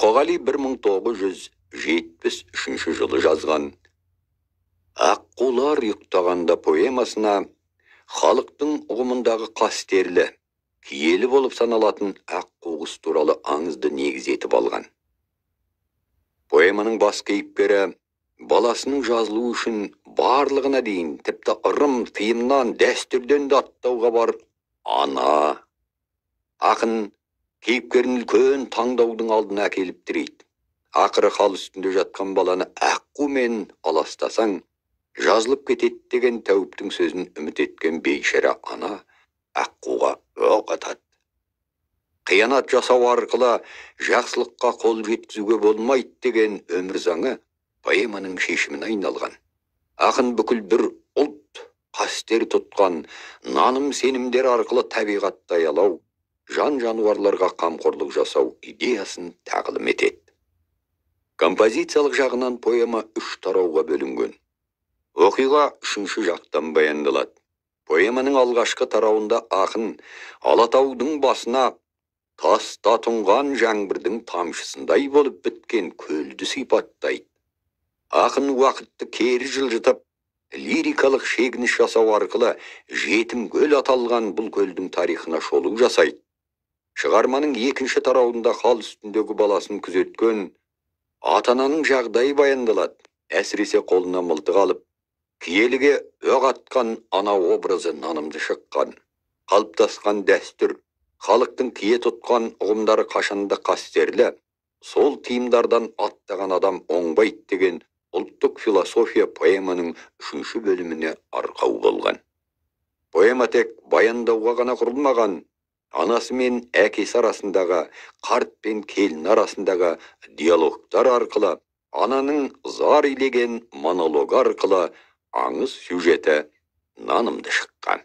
Мұқағали 1973 жылы жазған «Аққулар ұйықтағанда» поэмасына халықтың ұғымындағы қастерлі, киелі болып саналатын аққу құс туралы аңызды негіз етіп алған. Поэманың бас кейіпкері баласының жазылуы үшін барлығына дейін, тіпті ырым, тыйымнан, дәстүрден де аттауға бар ана. Ақын кейіпкерін үлкен таңдаудың алдына әкеліп тірейді. Ақыры хал үстінде жатқан баланы аққумен аластасаң, жазылып кетеді деген тәуіптің сөзін үміт еткен бейшара ана аққуға оқ атады. Қиянат жасау арқылы жақсылыққа қол жеткізуге болмайды деген өмір заңы поэманың шешіміне айналған. Ақын бүкіл бір ұлт қастер тұтқан наным сенімдер арқылы табиғатты аялау, жан жануарларға қамқорлық жасау идеясын тағылым етеді. Композициялық жағынан поэма үш тарауға бөлінген. Оқиға үшінші жақтан баяндалады. Поэманың алғашқы тарауында ақын Алатаудың басына таста тұнған жаңбырдың тамшысындай болып біткен көлді сипаттайды. Ақын уақытты кері жылжытып, лирикалық шегініс жасау арқылы жетім көл аталған бұл көлдің тарихына шолу жасайды. Шығарманың екінші тарауында хал үстіндегі баласын күзеткен ата-ананың жағдайы баяндалады. Әсіресе қолына мылтық алып, киеліге оқ атқан ана образы нанымды шыққан. Қалыптасқан дәстүр, халықтың кие тұтқан ұғымдары қашанда қастерлі, сол тыйымдардан аттаған адам оңбайды деген ұлттық философия поэманың үшінші бөліміне арқау болған. Поэма тек баяндауға ғана құрылмаған, анасы мен әкесі арасындағы, қарт пен келін арасындағы диалогтар арқылы, ананың зар илеген монологы арқылы аңыз сюжеті нанымды шыққан.